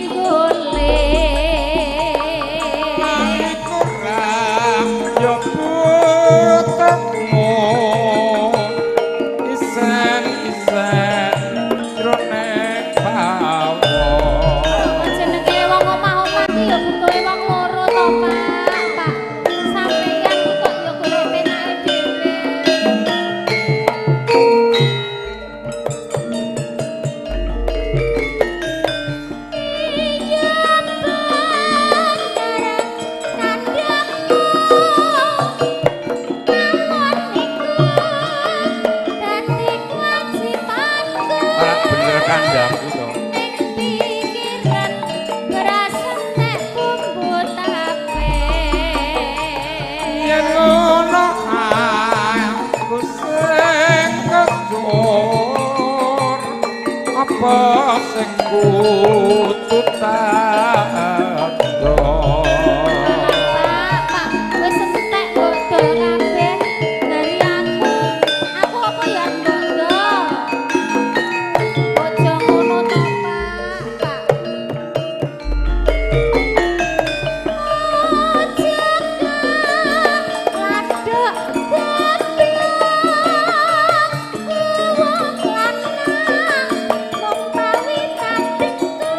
Golek. Iku ra ya putramu isen-isen jroning pawon. Jenenge wong omah-omah ki ya butuhe wong loro to, Pak. Pak, sampeyan ki kok ya golek penake dhewe. Iya bener kandhamu mawon iku dadi kewajibanku. Ora bener kandhaku to. Ning pikiran beras entek bumbu tape. Yen ngono aku sing kejur apa sing kudu tandha. Pak, Pak, wis entek mbok dol kabeh dari aku. Aku apa ya mbok dol? Aja ngono to, Pak, Pak. Aja ladok goblok, wong lanang mung pawitan dengkul.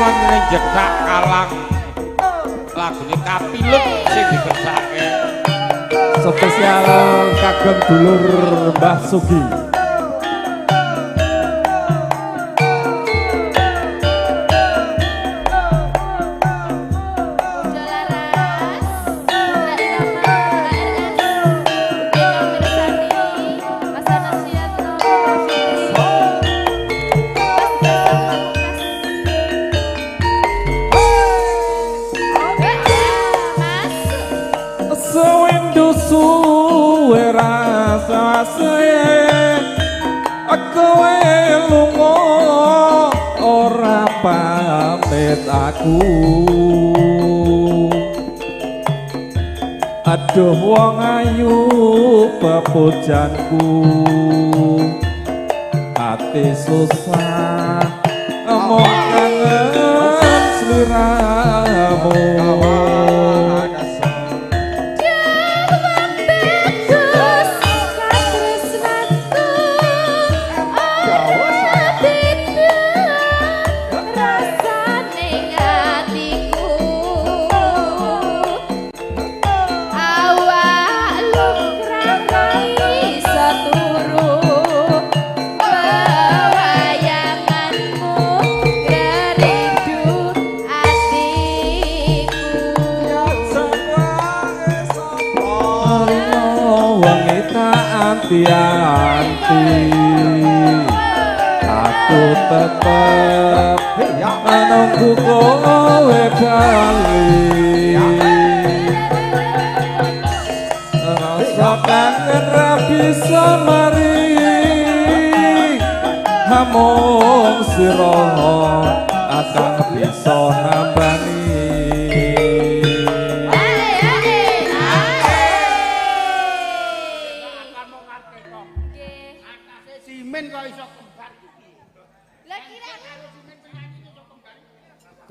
Wonten ing Jethak Kalang. Lagune Kapilut sing dikersake. Spesial kagem dulur Mbah Sugi. Aku aduh wong ayu pepujanku, ati susah mung kangen sliramu. Anti-anti aku tetep menunggu kowe bali, rasa kangen ra bisa mari, amung sira akan bisa nambani.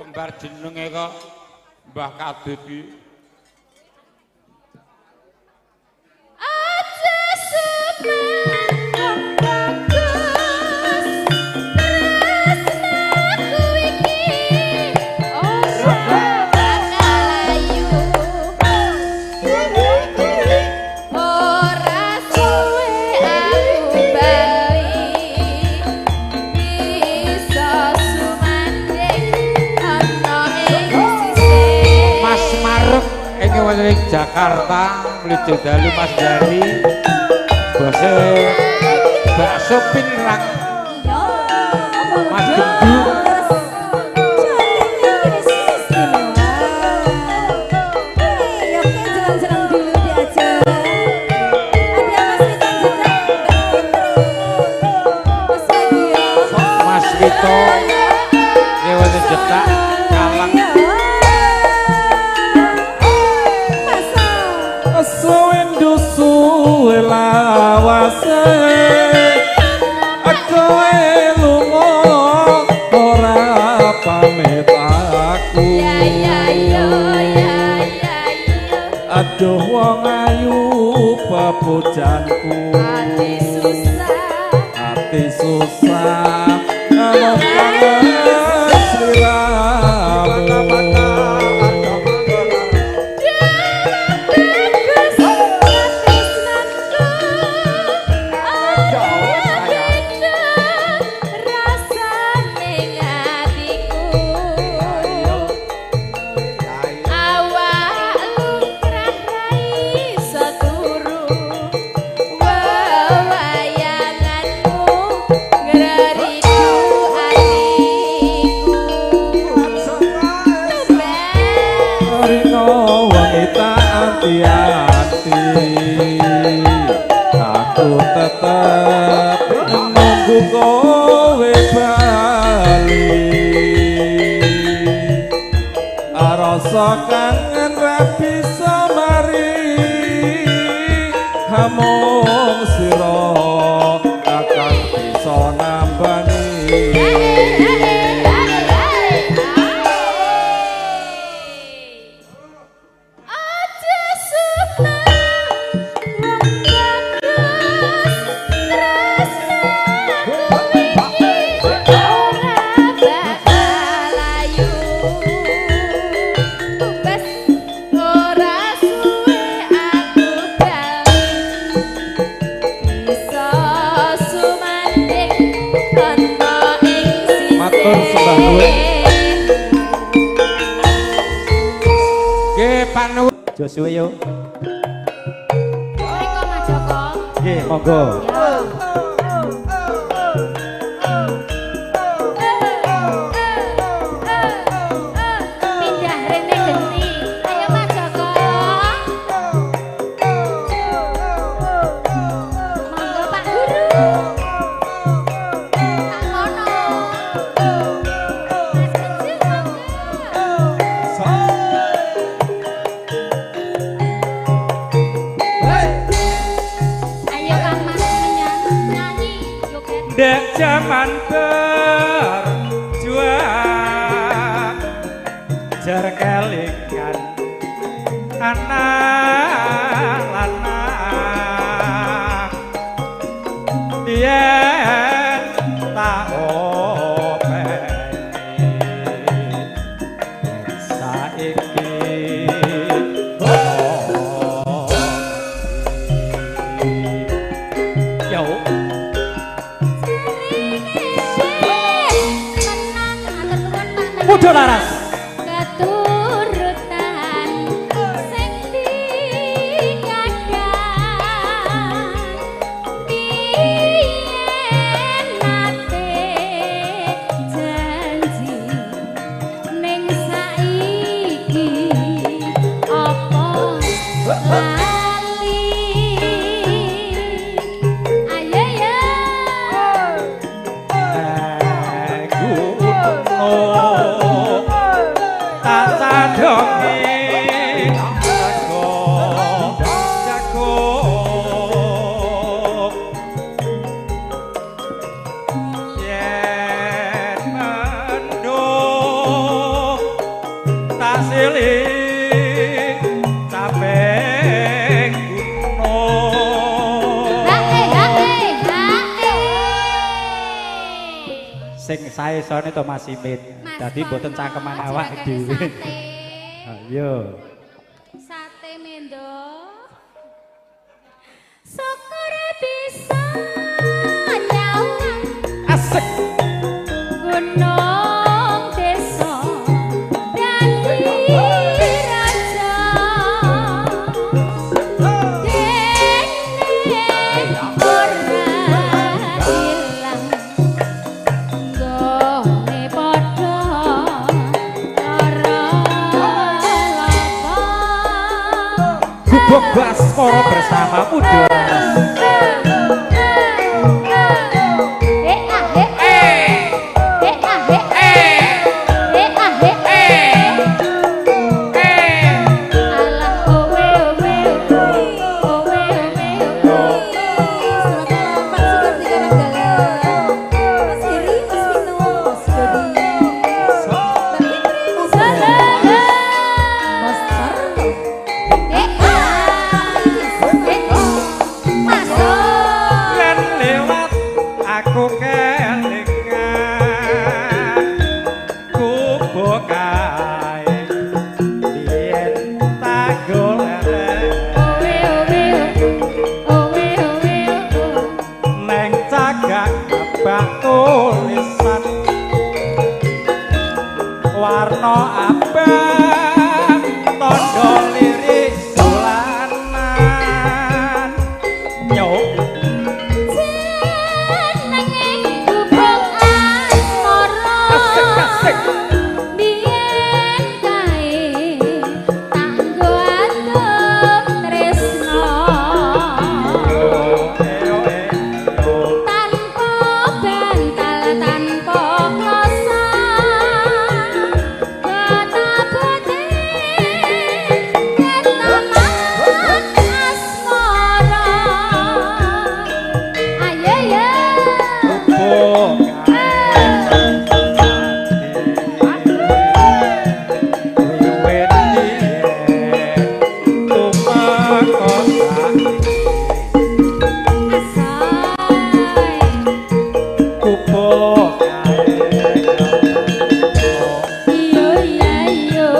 Kembar jenenge kok Mbah Kadut iki. Aja sumen bagus tresnaku iki ora bakal ayu, ora suwe aku bali bisa sumandhing ana ing sisih. Mas Maruk ing wonten ing Jakarta mluju dalu Mas Dari bose bakso pinrang Mas Gendu. Mas Wito ing wonten Jethak Kalang. Suwindu suwe lawase kowe lunga ora pamit aku. Aduh wong ayu pepujanku, ati susah mung kangen sliramu. Anti-anti aku tetep nunggu kowe bali, rasa kangen ra bisa mari, amung sira akan bisa nambani. Ora bakal ayu. Aja suwe yo. Mriko Mas Joko. Nggih, monggo. Pindah rene genti. Ayo Mas Joko. Monggo Pak Guru. Pak Mono. Mas Kenji monggo. Ayo Kang Mas nyanyi joget. Dek jaman berjuang jar kelingan anak lanang yen tak openi saiki yo. Menang matur nuwun Pak Menang. Mudho laras. Keturutan sing dikadang biyen nate janji ning saiki apa lali. Ayo ya. Hae hae hae. Sing sae-sone to Mas Imin. Mas Dadi mboten Tono, cangkeman awak juragane dhewe. Sate. Ayo. Sate mendo. Syukur bisa nyawang Asik. gunung desa dadi raja. Dene ora ilang nggone padha lara lapa. Gubuk Baskoro bersama Mudho Laras. Selamat malam Pak Sukarti Karanggalan, Mas Heri, Mas Vino, Mas Dodi, Mbak Fitri, Mas Mas Parto, Yen lewat aku kelingan kubo kae biyen tak golek neng cagak abang tulisan warna abang tondo lirik dolanan nyok. Asik asik. Biyen kae tanggo adem tresno tanpa bantal tanpa klosa ketabote ketaman asmara. Ayo ya. Asai. Iyo iya iyo.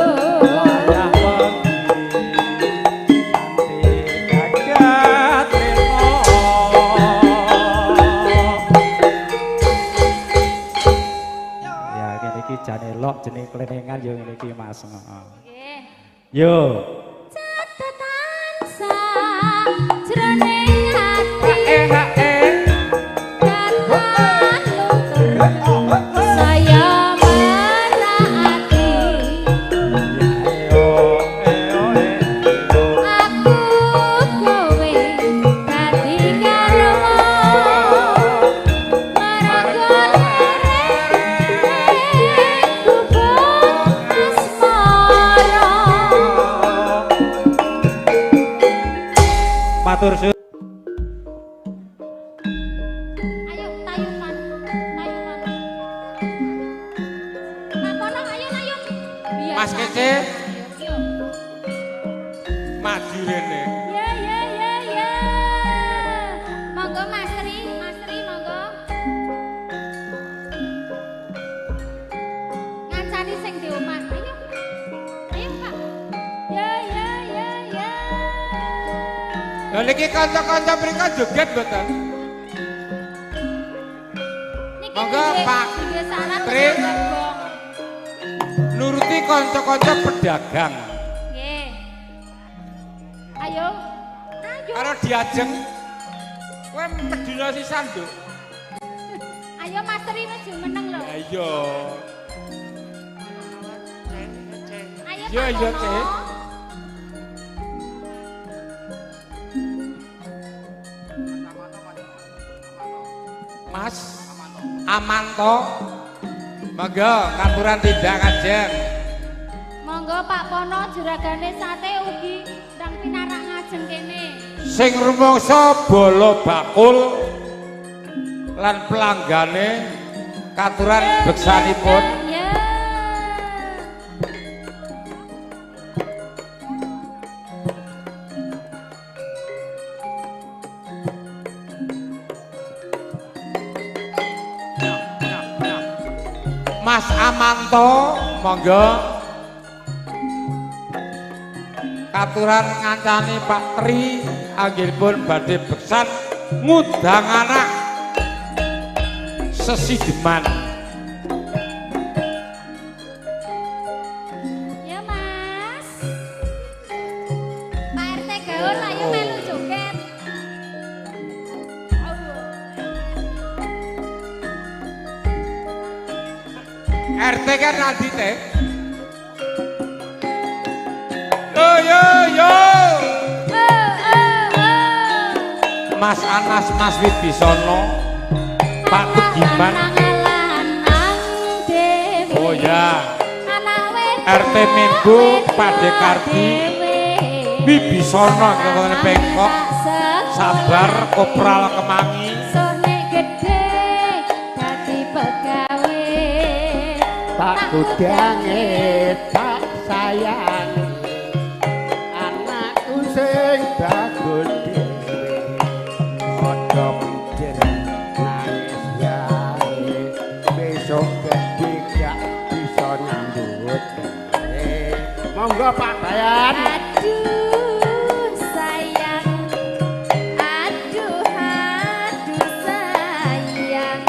Ya ngene iki jane lok jeneng klenengan ya ngene iki Mas. Heeh. Nggih. Yo. Cah Matur suwun. Ayo tayuman, tayuman. Pak Pono ayo layung. Mas Kece. Maju rene. Ya ya ya ya. Monggo Mas Tri, Mas Tri monggo. Ngancani sing di omah. Ayo. Ayo Pak. Ya ya ya ya. Lha niki kanca-kanca mriko joget mboten? Monggo Pak Tri. Nuruti kanca-kanca pedagang. Nggih. Ayo. Ayo. Karo diajeng kowe medhuna sisan, Nduk. Ayo Mas Tri maju meneng lho. Ayo. Ayo Yo Pak yo, Tono. Cek. Mas Amanto. Monggo katuran tindak kajeng. Monggo Pak Pono juragane sate ugi ndang pinarak ngajeng kene. Sing rumangsa bala bakul lan pelanggane katuran beksanipun. Ya. Mas Amanto monggo katuran ngancani Pak Tri anggenipun badhe beksan ngundang anak sesideman. Ya Mas. Pak RT Gaul ayo melu joget. RT kan nanti teh. Yo yo yo. Oh oh oh. Mas Anas, Mas Wibisono, Pak Tugiman. Oh ya. RT Mimbo, Pak Dekardi, Wibisono kewonten Pengkok, Sabar Kopral Kemangi. Sone gede dadi pegawe. Tak kudange tak sayangi anakku sing bagus dhewe aja mikir nangis yae besok gede gak bisa nyambut gawe. Monggo Pak Bayan. Aduh sayang, aduh aduh sayang,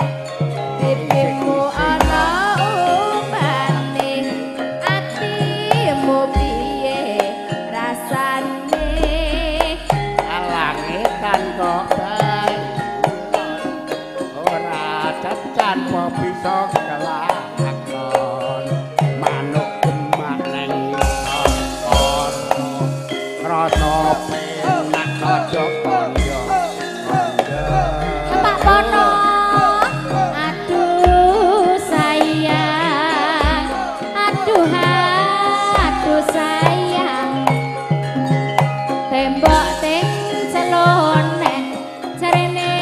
pipimu ana upane, atimu piye rasane? Alangetan kok bae ora cacan po bisa kelakon manuk gemak neng isor rasa penak aja kandha kandha. Pak Pono, aduh sayang, aduh aduh sayang, tembok ting celone, jarene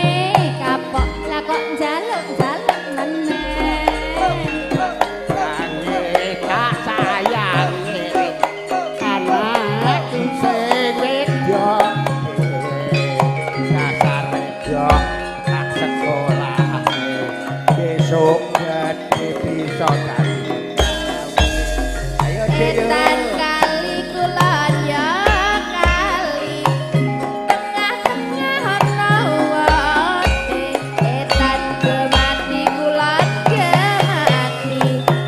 kapok lah kok njaluk-njaluk meneh. Sange tak sayangi anakku sing wedok dhewe dasar wedok tak sekolahne besok gede bisa dadi ayo Dik. Etan kali kulon ya kali tengah-tengah ana wote. Etan gemati kulon gemati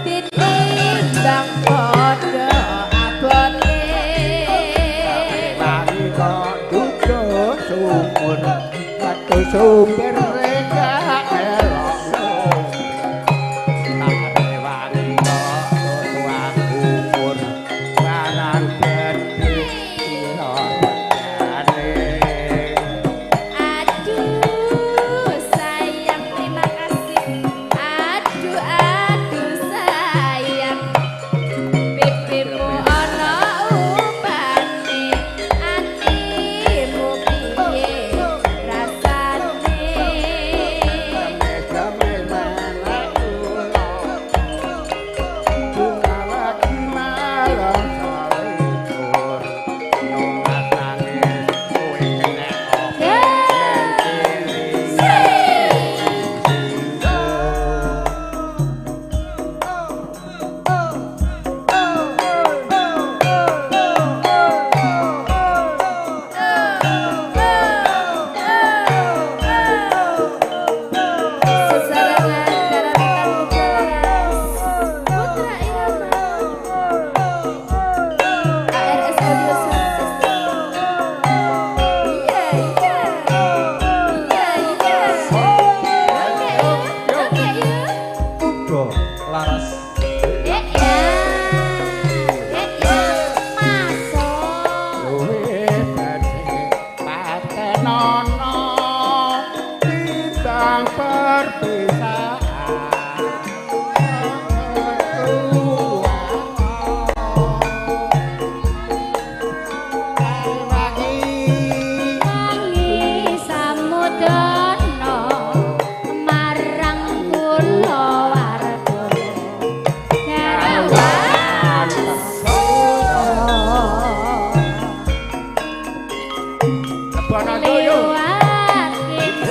ditimbang padha abote. Wangi kok dudu sumur metu sumber gak elok rewangi kok tuang umur barang gedhe sira regane. Aduh sayang terima kasih. Aduh aduh sayang pipimu ana upane atimu piye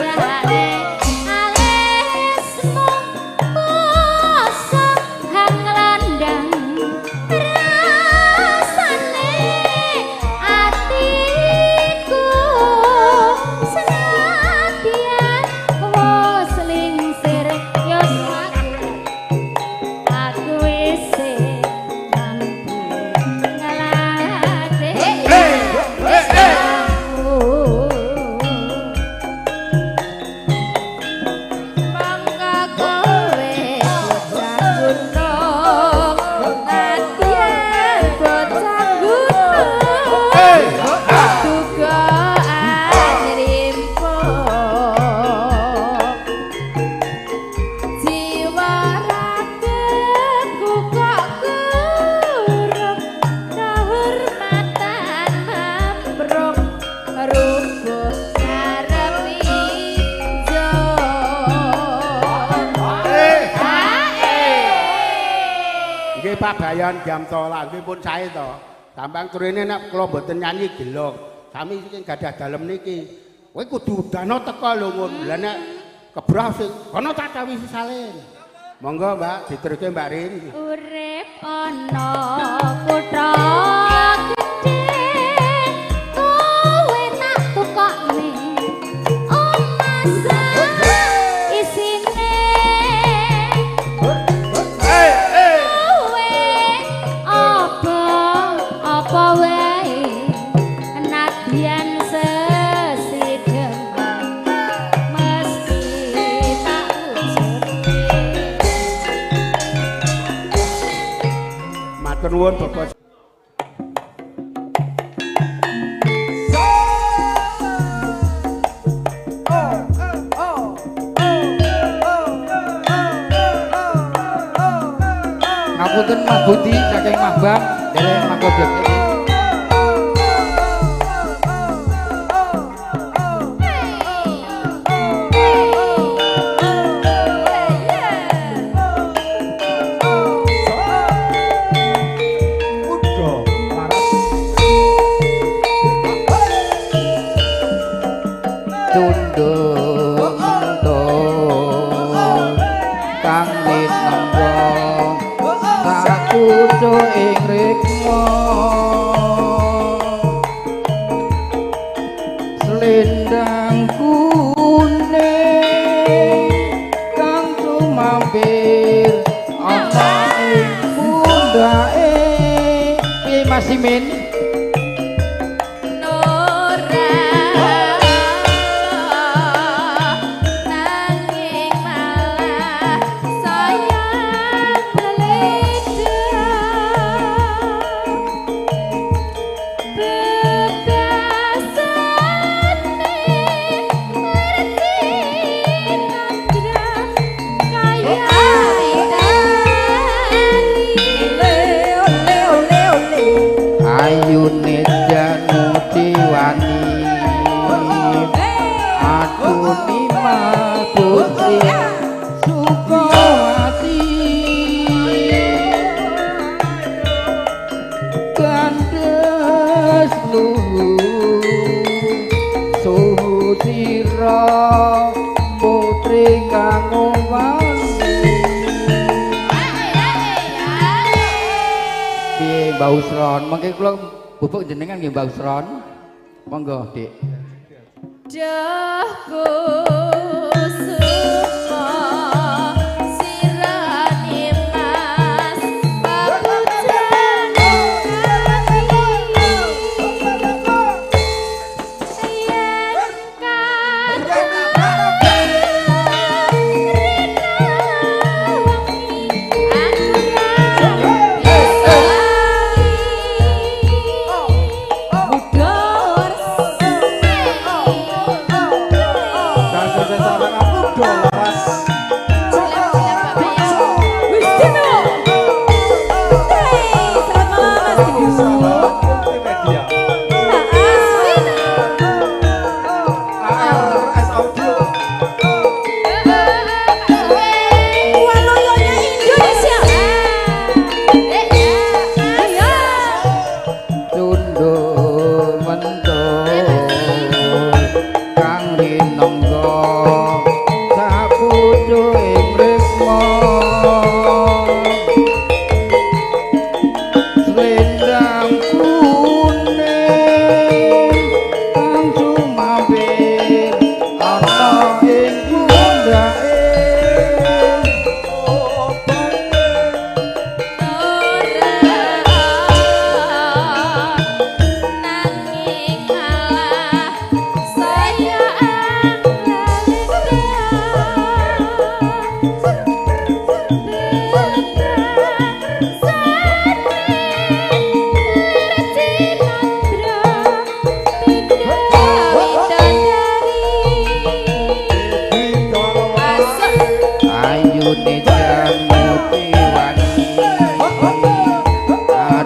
Lewat kijane alismu kosong hang landang rasane atiku senadyan wis lingsir yoswaku aku isih mampu nglatih. Mangga kowe bocah gunung, nadyan bocah gunung, duga anrimpo. Jiwa ragaku kok kurang kehormatan mambrung rubuh ngarep ijo. Nggih Pak Bayan jam 12 nggih pun sae to. Sampang turene nek kula mboten nyanyi gelo. Sami sing gadah dalem niki. Kowe kudu udana teka lho ngun. Lah nek kebrah sing kono tak cawisi salin. Monggo Mbak diteruske Mbak Rin. Urip ana kutha gedhe kowe tak tukokne omah sak isine kowe apa apa wae nadyan sesidhem mesti tak wujudke. Matur nuwun Bapak. Ngapunten Mas Budi saking Mabang derek mangkobyek iki. Muda laras. Tunduk mentul kang linengga sakucuh ing rikma selendang kuning kang sumampir ana ing pundhake. Piye Mas Simin? Nora nanging malah saya meledak bebasane ngerti nadra kaya widadari. Ayune Januti wani aku nima putri Sukawati gandes luhu suhu sira putri kang wani. Piye Mbak Usron? Mangke kula bubuk jenengan nggih Mbak Usron. Monggo, Dik. Duh kusuma sirane mas papujan ati yen Muda.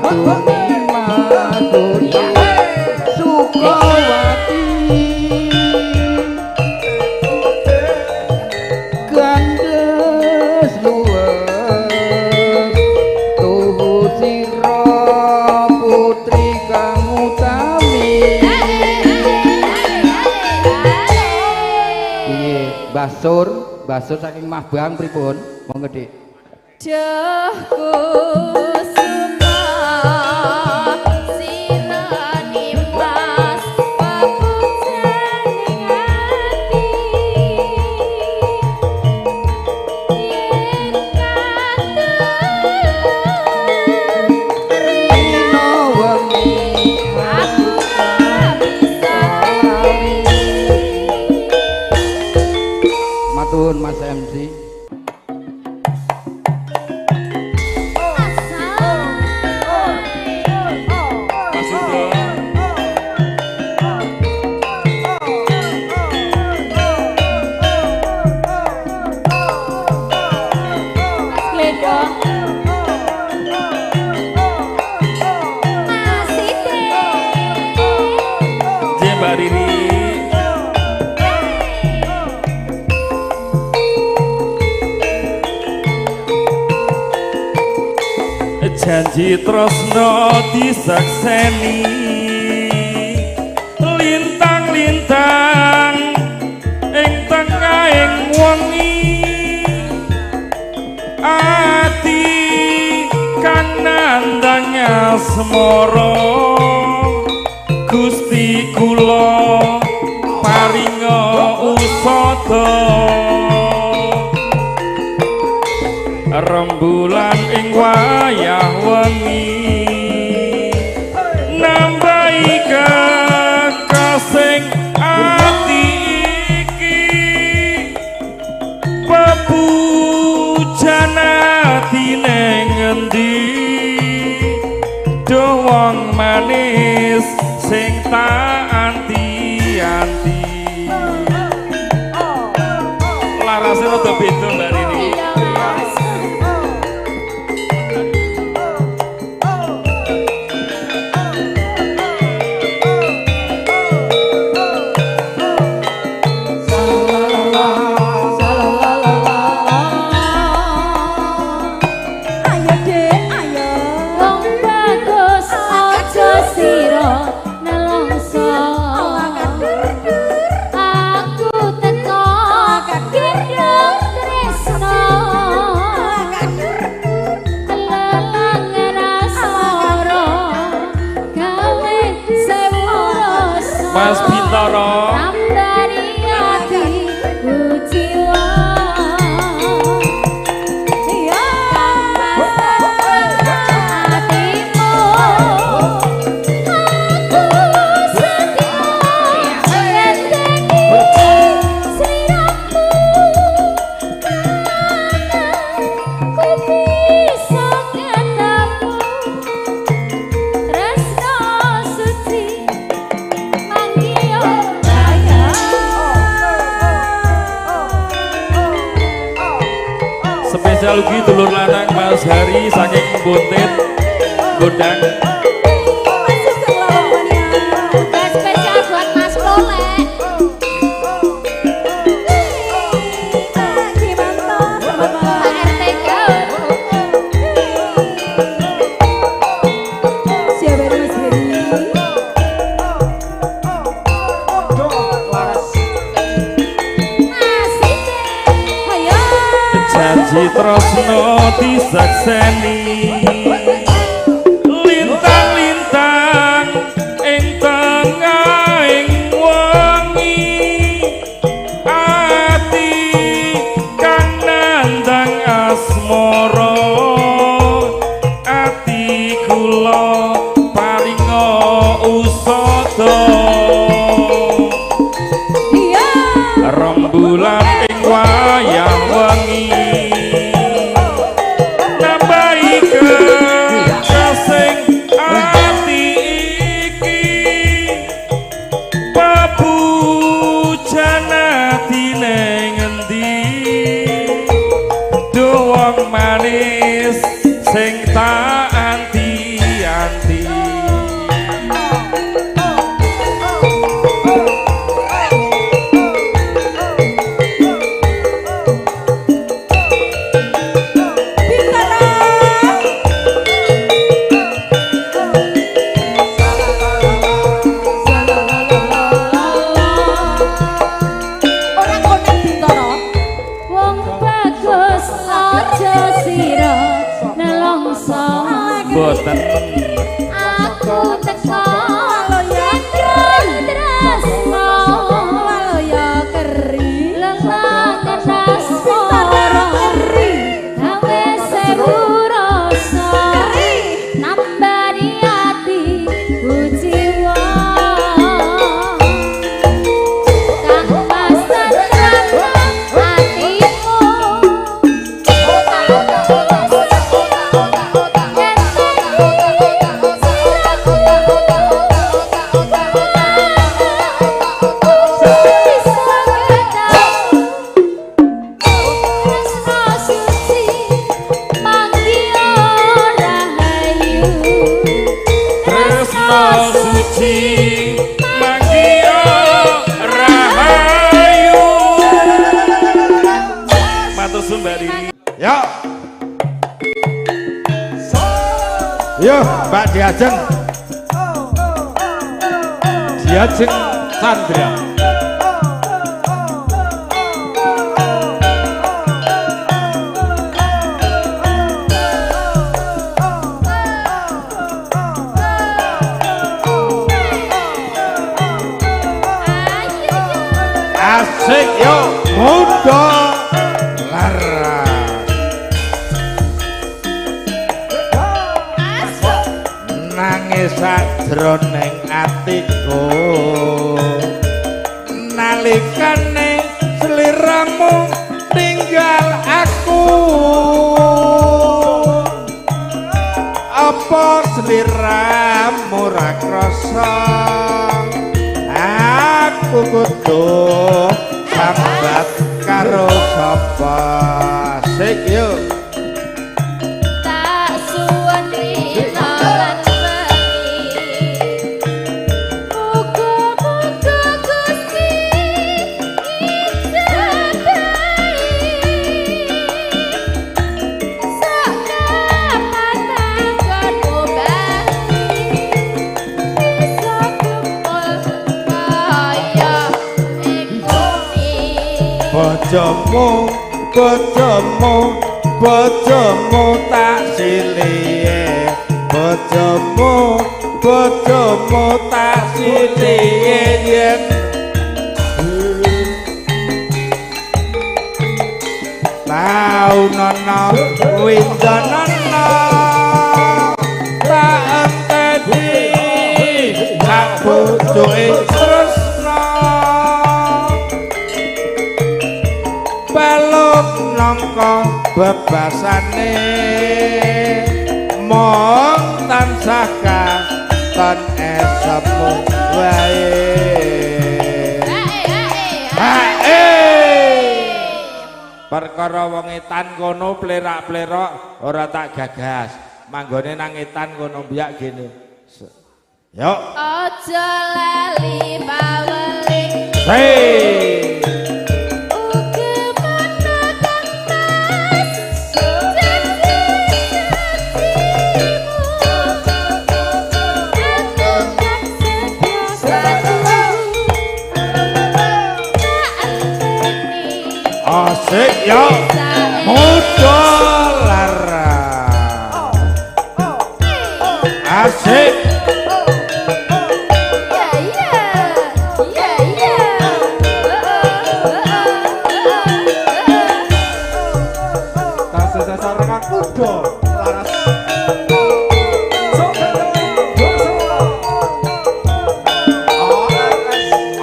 Ratu Nimakota Sukawati Gandes luwes tuhu sira putri kang utami. Piye Basur, Basur saking Mabang pripun? Monggo Dik. Duh kusuma sirani mas papujaning ati yen katon Rino wengi aku ora bisa lali. Matur Mas MC. Mas Udo. Mas Glendong. Mas Ide. Nggih Mbak Riri. Janji tresno disakseni lintang-lintang ing tengahing wengi ati kang nandang asmara Gusti kula paringa usada rembulan ing wayah wengi nambahi kekasing ati iki pepujan atine ngendi do wong manis sing tak anti-anti. Larase rada beda Mbak Rini. Iya Mas. Ayo Dek, ayo. Wong bagus aja sira nelongso. Aku teko gendong tresno. Lelang asmara gawe sewu rasa. Mas Bintoro. Tambani ati kuciwa. Iya. Atimu aku setia ngenteni sliramu kapan ku bisa ketemu tresno suci manggih raya. Spesial ugi dulur lanang Mas Hari saking Buntit Gondang. Mas Sugeng Lawang Mania. Juga spesial buat Mas Lolek. Pak Gimanto, selamat malam. Pak RT Gaur. Siapa ini Mas Heri? Mas Ide. Ayo. Janji tresno disakseni lintang-lintang ing tengahing wengi ati kang nandang asmara ati kula paringa usada Iya. rembulan ing wayah wengi nambahi Ranti. Ora koneng Bintara. Wong bagus aja sira nelongso. Boten. Aku teko Maloya tresno. Maloya keri. Lelah Bintara keri. Gawe sewu rasa. Keri. Nambani ati kuciwa. Kang mas tentremno atimu. Tresno suci manggiya rahayu. Matur suwun Mbak Riri. Yo. Yo, Mbak Diajeng. Diajeng Sandra. Asik yo, muda lara. Nangis sajroning atiku nalikane sliramu tinggal aku. Apa sliramu ra krasa? Aku kudu sambat karo sapa? Asik yo. Tak suwun rina lan wengi. Muga-muga Gusti ngijabahi. Sak kapan anggonmu bali bisa kumpul kaya ekoni. Bojomu, bojomu, bojomu tak silihe. Bojomu, bojomu tak silihe yen tau nono windonono tak enteni tak bojoke tresno. Balung nangka bebasane mong tansah katon esemu wae. Hae. Perkara wong etan kono plerak-plerok ora tak gagas. Manggone nang etan kono mbiyak gene. Yo. Aja lali paweling. Hei. Ugemono kang mas janji janjimu. Aku kang setya satu tak enteni. Asik yo. Muda lara. Asik. Ya ya ya ya. Tasih sasarengan kuda laras.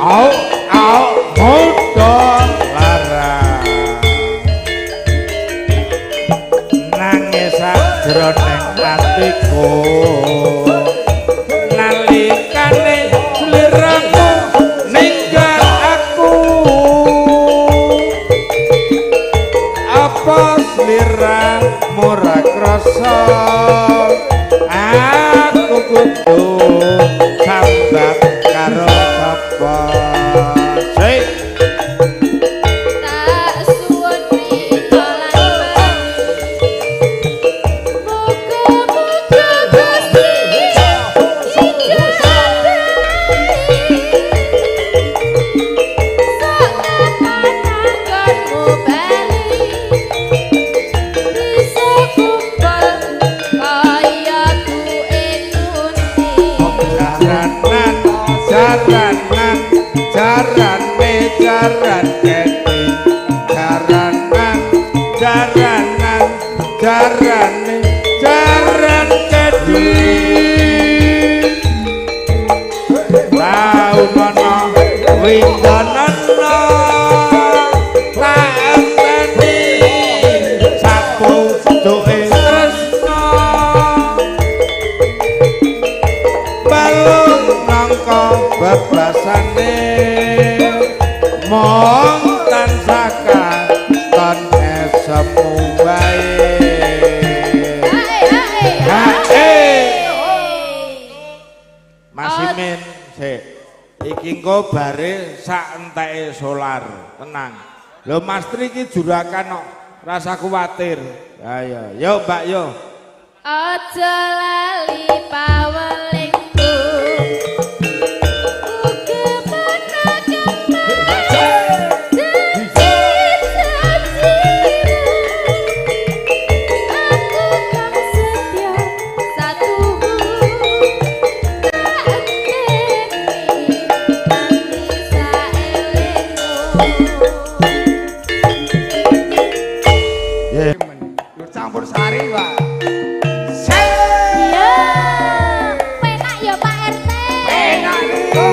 Au au muda lara. Nangis sajroning atiku kudu sambat karo sapa? Sik. Tak suwun riko lan bengi. Muga-muga Gusti ijabahi. Sok kapan anggonmu bali bisa kumpul kaya duwe nunti. Jaranan, jaranan, jarane jaran keti. Jaranan, jaranan, jarane jaran keti. Tau nono windonono tak enteni sapucuke tresno. Balung nangka bebasane mong tansah katon esemu wae. Hae hae Hae. Mas Imin sik iki engko bare sak enteke solar, tenang. Lho Mas Tri iki juragan kok, rasa kuwatir. Ayo, yo Mbak yo. Aja lali pawelingku. Uga janji-janjimu. Aku kang setia satuhu. Tak enteni nganti saelingmu. Lho campur sari, Pak. Iya, penak ya Pak RT. Penak iki.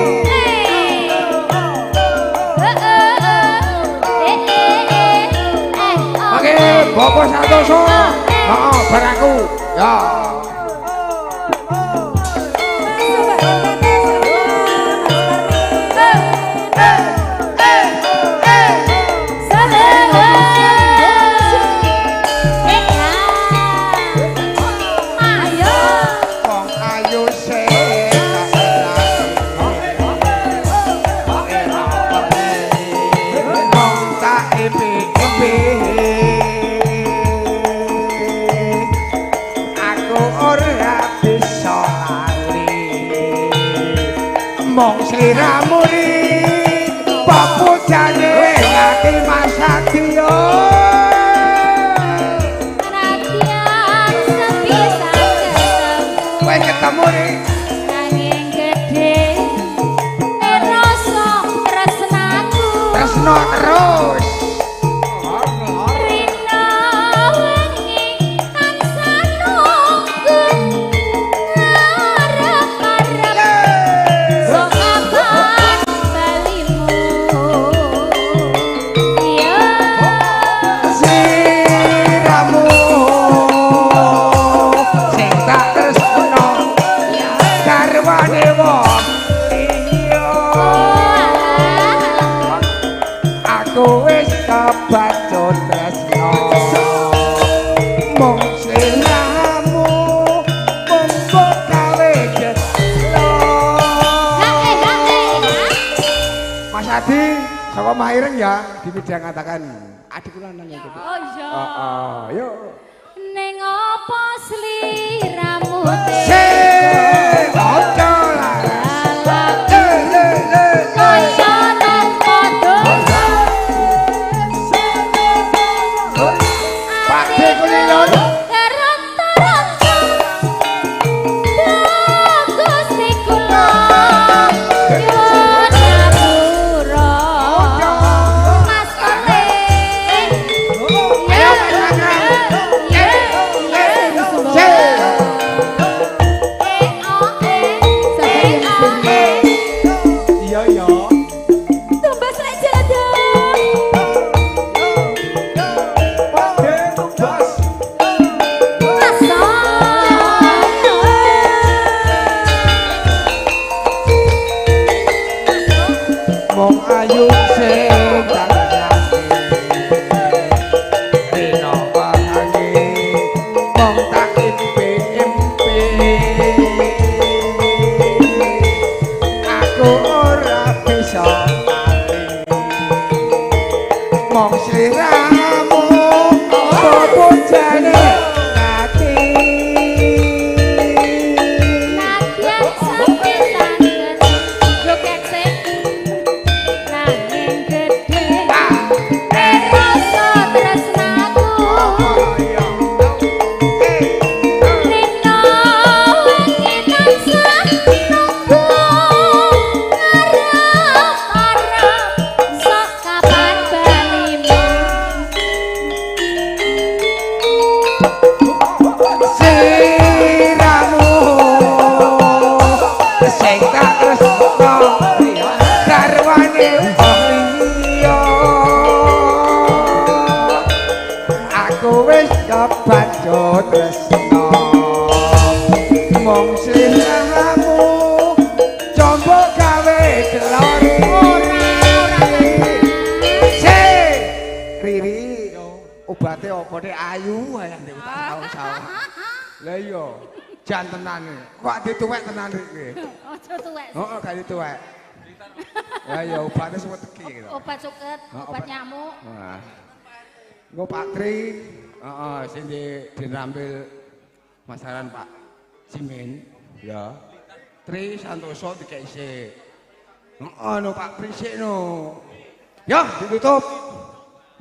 Oke, Bapak Santoso. Heeh, bar aku. Ya. Masuk Mbak RTT sama Mas Parmin. Ayo. Wong ayu sing wong tak impi-impi. Aku ora bisa lali. Mong sliramu ri papujane ati Mas Adyo. Perhatian sepisan ketemu. Kowe ketemu ri Nanging gedhe rasa tresnaku. tresno terus. Rina wengi tansah nunggu ngarep-arep sok kapan balimu. Iya. Siramu sing tak tresno garwane wong liya. Aku wis kebacut tresno mung sliramu mung mbok gawe getlo. Hae hae. Mas Adi saka Mahireng ya dipidhangataken adikku lanang yang gede. Oh iya. Heeh, yo. Ning apa sliramu Sing aja laras. Le le le le. Kaya tanpa dosa. Pak De kulilon. Keronta-ronta. Gusti kula nyuwun ngapura. Mas Ole. Ayo Mas Akram. Ya, ya, Se. eh, usahamu coba gawe celori. Ora ora Se Riri obate apa nek ayu ae ndek sawah. Lah iya jan tenane. Kok dituwek tenan iki. Aja tuwek. Heeh, gak dituwek. Lah iya obate suwet iki. Obat suket, obat nyamuk. Heeh. Engko Pak Tri, heeh sing dirampil masaran Pak Simin, ya. Tri Santoso dikek sik. Heeh no Pak Tri sik no. Ya, ditutup.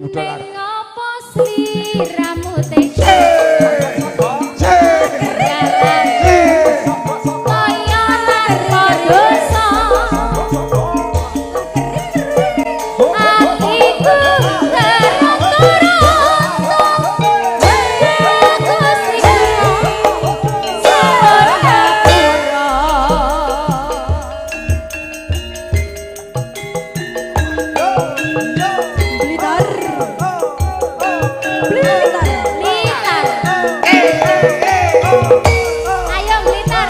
Udah Ning apa sliramu tega kaya tanpa dosa atiku Blitar. Blitar. Blitar. Ayo Blitar.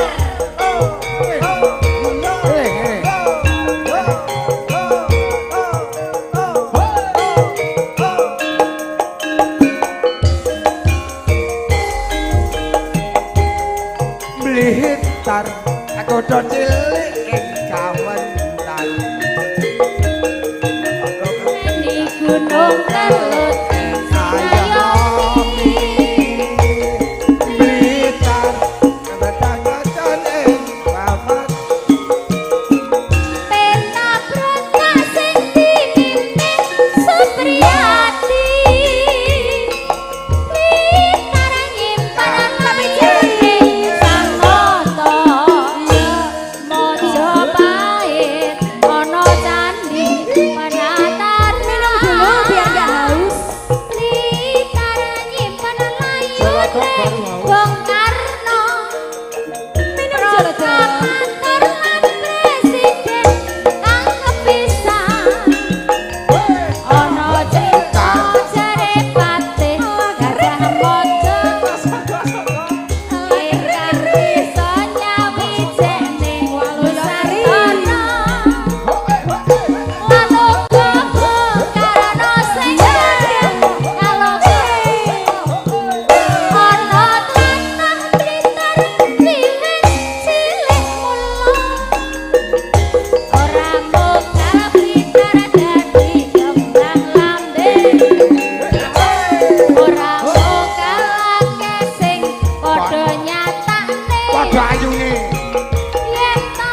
Blitar kutha cilik ing kawentar. Di Gunung Kelut Sayomi. Blitar kebetakan ing papat. Peta protes sing dipimpin Supriyadi. Blitar nyimpen layune Sang Nata. Mojopahit ana candi penataran. Minum dulu biar gak haus. Blitar nyimpen layune Bung Karno. Minum jolodo. Proklamator lan presiden kang kepisah. Ana crita jare patih Gajah Mada ingkang bisa nyawijene Nusantara. Lan uga Bung Karno sing kaloka ana tlatah Blitar wiwit cilik mula. Ora mung Blitar dadi kembang lambe. Ora mung akeh sing padha nyatakne. Padha ayune. Yen ta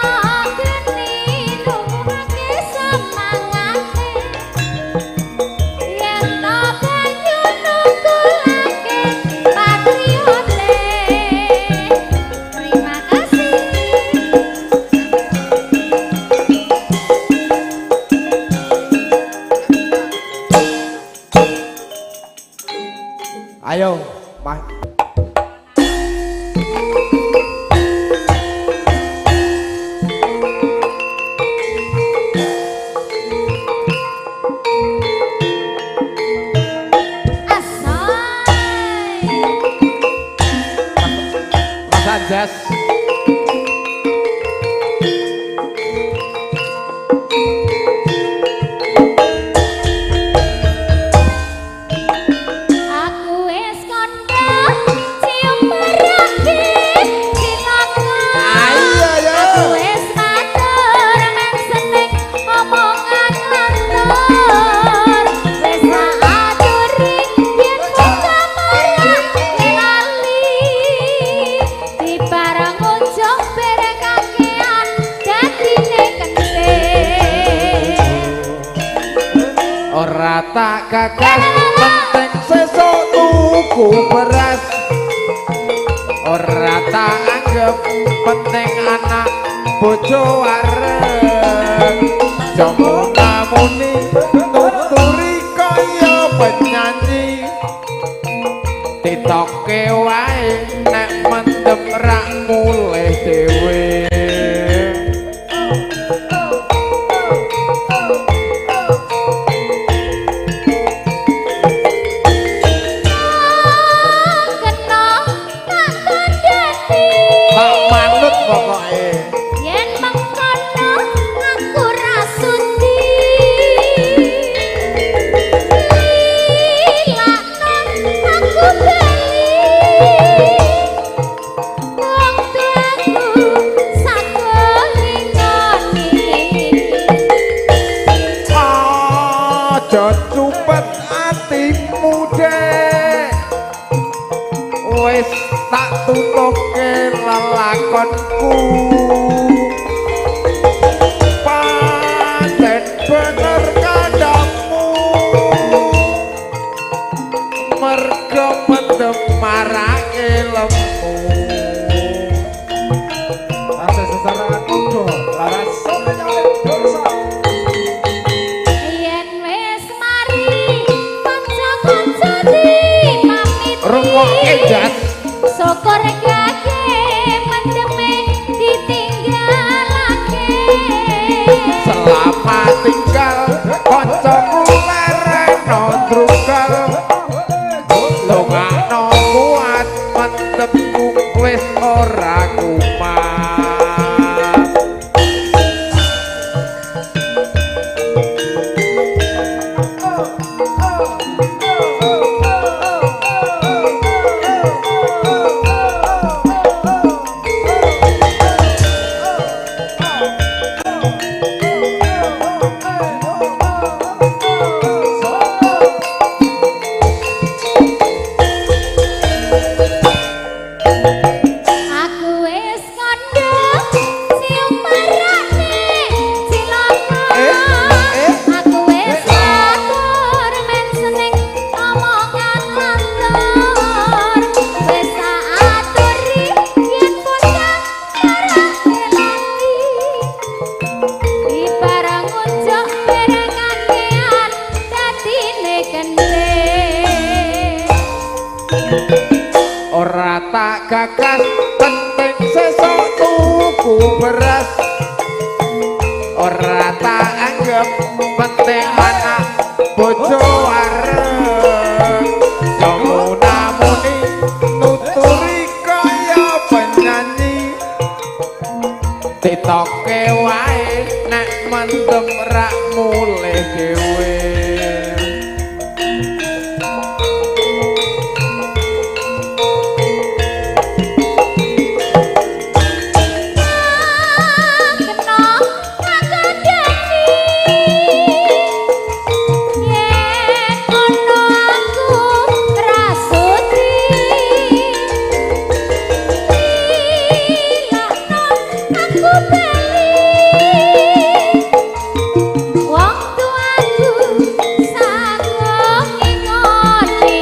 geni nuwuhake semangate. Yen ta banyu nukulake patriote. Terima kasih. Ayo, Mas. Asai. Mas Anjas. Aku wis kandha cium merake cilaka. Ayo ya. Aku wis matur men seneng omongan lantur. Wis tak aturi yen muka marake lali. Dibareng ujung berkakean dadine kentir. Ora tak gagas penting sesuk tuku beras. Ora tak anggap penting anak bojo arek. Jomo namuni nuturi kaya penyanyi. Titoke wae nek mendem rak mulih dhewe. Kena tak kandhani. Tak manut pokoke. kancaku. Pancen bener kandhamu, mergo mendem marake lemu. Tasih sesarengan muda laras dorsa. Yen wis mari kanca-kanca dipamiti. Rungokke jas. Syukur gage mendeme ditinggalake. Selamat tinggal kancaku lereno drugal. Longakno kuat mendemku wis ora kumat. Aku wis kandha cium marane cilaka. Aku wis matur men seneng omongan lantur. Wis tak aturi yen bocah marake lali. Ibarang unjuk perengakean dadine kendhe. Ora tak gagas penting sesuk tuku beras. Ora tak anggap penting anak bojo areng. Samuna-muni nuturi kaya penyanyi. Titoke wae nek mendem rak mulih dhewe. Kena kakandhani yen ono aku ra sudi ilakno aku bali wong tuaku sanggup ngingoni.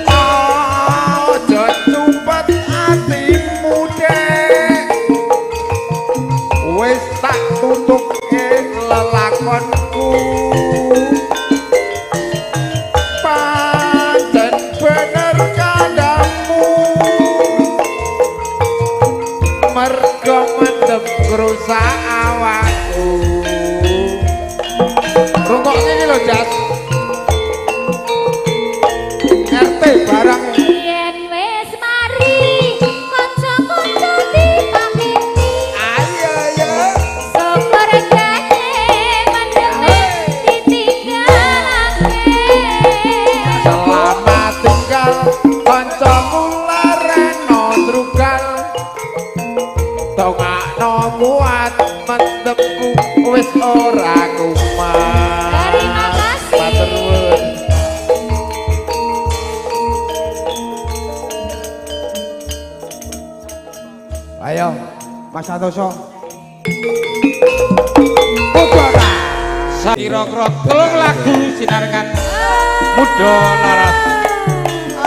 Aja sumpet atimu dek, wis tak tutuke lelakonku. Pancen bener kandhamu, mergo mendem ngrusak awakku. Rungokne iki lho Jas. RT barang. Yen wis mari kanca-kanca dipamiti. Ayo ya. Syukur gage mendeme ditinggalake. Selamat tinggal kancaku lereno drugal. Dongakno kuat mendemku wis ora kumat. Terima kasih. Matur nuwun. Ayo, Mas Santoso. Kira-kira telung lagu sinarengan muda laras.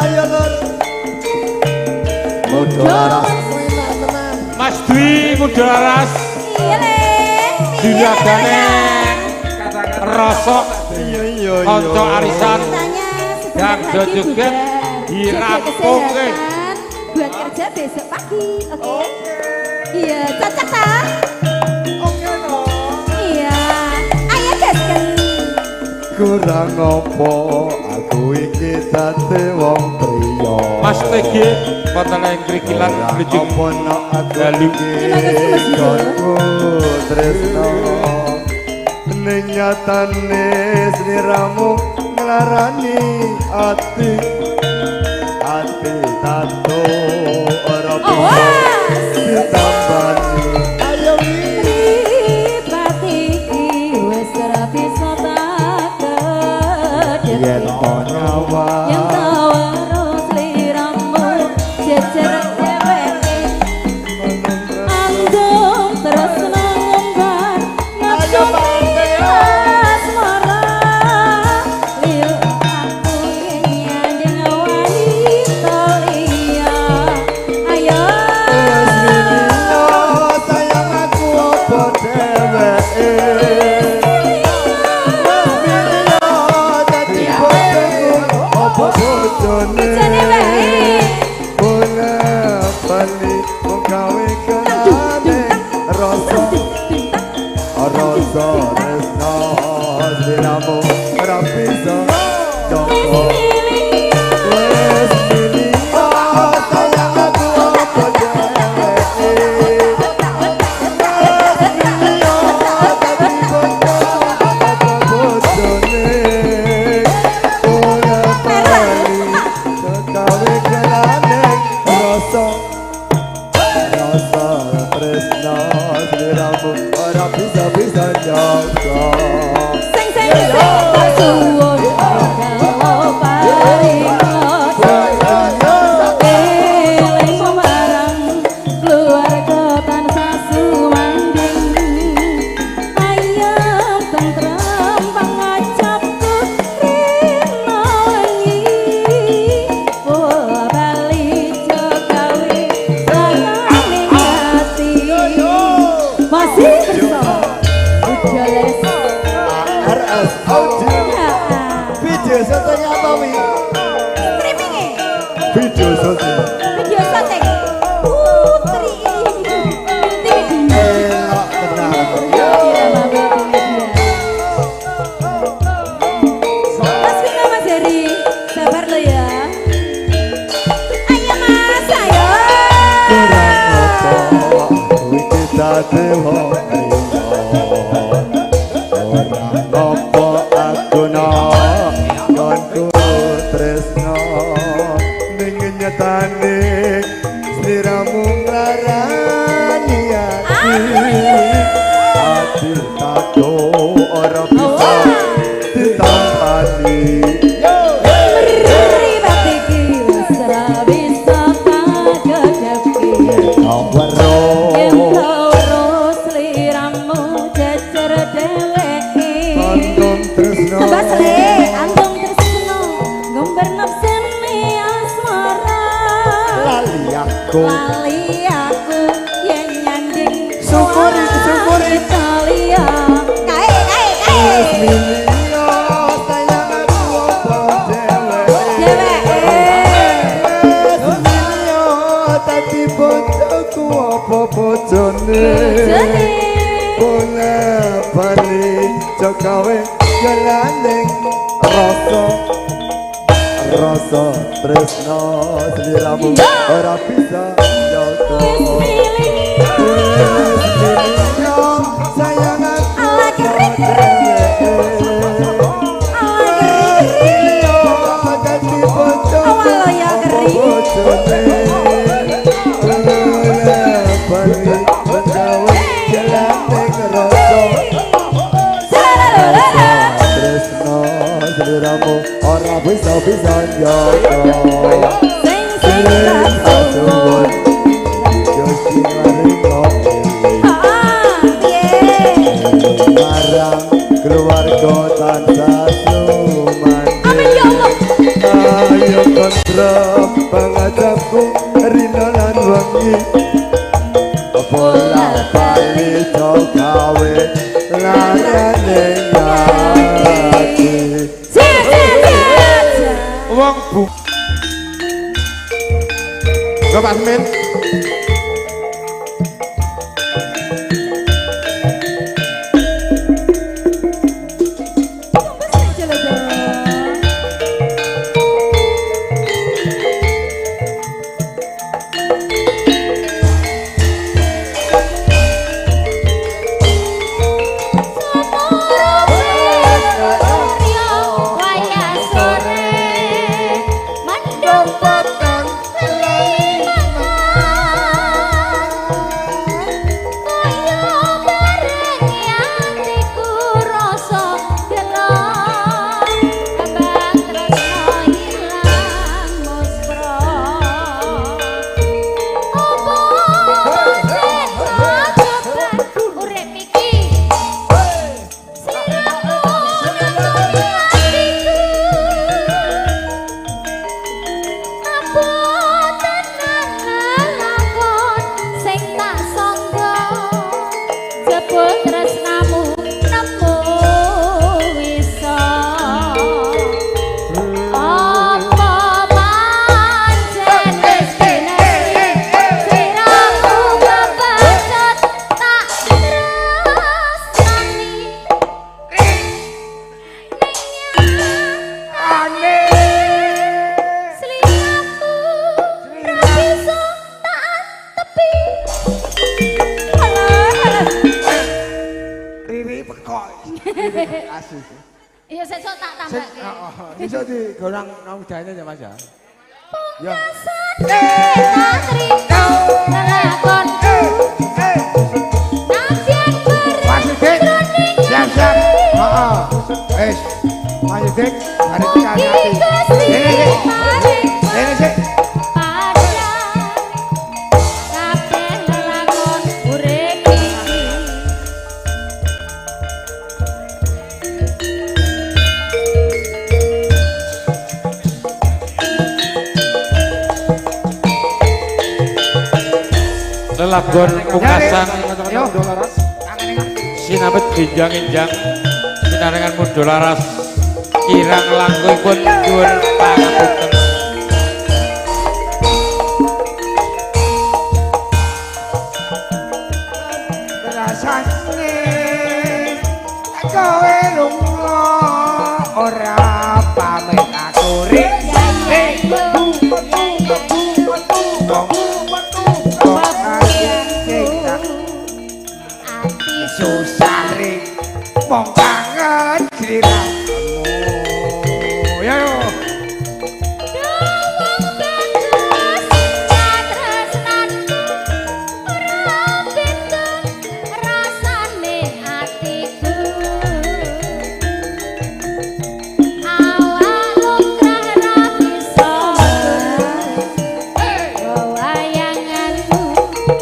Ayo Lur. Muda laras. Mas Dwi muda laras. Iya le. Juragane rosok Iya iya iya. kanca arisan Katanya sebentar Yang lagi joget juga dirampungke. jaga kesehatan buat kerja besok pagi, oke? Iya, cocok tak? Oke no. Iya, ayo gaskan. Kurang apa aku iki dadi wong priya. Mas TG wonten ing Krikilan Kurang Blejung apa nok aku Dalu. iki Terima kasih, Mas Yudo. nggonku tresno. Ning nyatane sliramu nglarani ati. Ati tato ora bisa Awas. ditambani. Ayo wi. Mripat iki wis ora bisa tak kedhep. Yen nyawa Yen tau weruh sliramu jejer dheweke. Rasa tresno sliramu ora bisa joko. Wes milih sayang aku apa dheweke. Wes milih dadi bojo apa bojone. Ora bali gawe kelane rasa rasa tresno sliramu ora bisa bisa jaga. Sing sing sing tak suwun paring eling marang keluarga tansah sumanding. Ayem tentrem pangajapku rina wengi. Bola bali jogawe larane ati. Masih bersama Uda Les. RS Audio. Video syutingnya apa wi? Streaming e. Video syuting. Video syuting Putri Multimedia. Elok tenan. Irama Multimedia. Mas Vino, Mas Heri, sabar lo ya. Ayo Mas, ayo. Kurang apa iki dadi wong liya. Ora apa aku nontonku tresno ning nyatane sliramu nglarani ati. Ati tako ora bisa ditampani. Mripat iki wis ora bisa kagedepi. Weruh Yen weruh sliramu jejer dheweke. Antum tresno. Tebas le, antum tresno, gomber nafsene asmara. Lali aku. Lali aku yen nyanding Syukuri, syukuri. Italia. Kae kae kae. Wes milih sayang aku apa dheweke. Dheweke. Wes milih dadi bojoku apa bojone. Bojone. Bola bali jogawe jalaning rasa rasa tresno sliramu ora bisa jaga. Wis milih. Wes milih sayang aku Ala keri keri. Ala keri keri. Dadi bojoku Awal ya apa keri. bojone. Bola bali jogawe jalaning rasa Salalala. tresno sliramu ora bisa bisa njaga. Sing sing tak suwun. Gusti maring eling Ah, piye? marang keluarga tansah sumandhing. Amin ya Allah. Ayo kontrap pangajapku rina lan wengi. Bola bali gawe larane ati. Cia cia cia. Wong bu. Go Pak Min. Wayah sore mendung peteng. Kok asik. Iya sesuk tak tambahke. Heeh. Sesuk digorang nang udane ya Mas ya. Ya. Mas Dik. Siap-siap. Heeh. Wis. Mas Dik, hari iki hati. Ini sik. Ini sik. Lelagon pungkasan sinabet ginjang-ginjang sinarengan mudha laras kirang langkungipun nyuwun pangapunten. Rasane kowe lunga ora pamit aku rik. Susah ring mong kangen sliramu ya yo Dawang bagus katresnanku ora beda rasane atiku awak lumrah ra bisa wayanganmu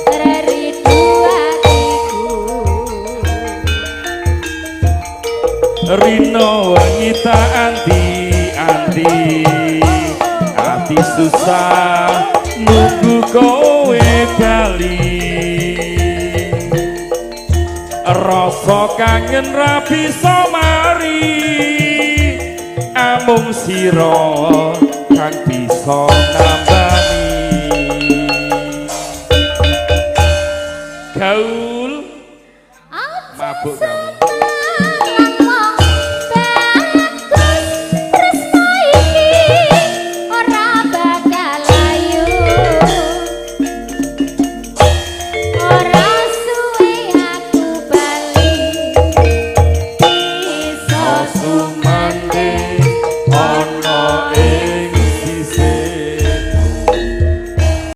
reridu atiku. Rino wengi tak anti-anti ati susah nunggu kowe bali rasa kangen ra bisa mari amung sira kang bisa nambani. Gawe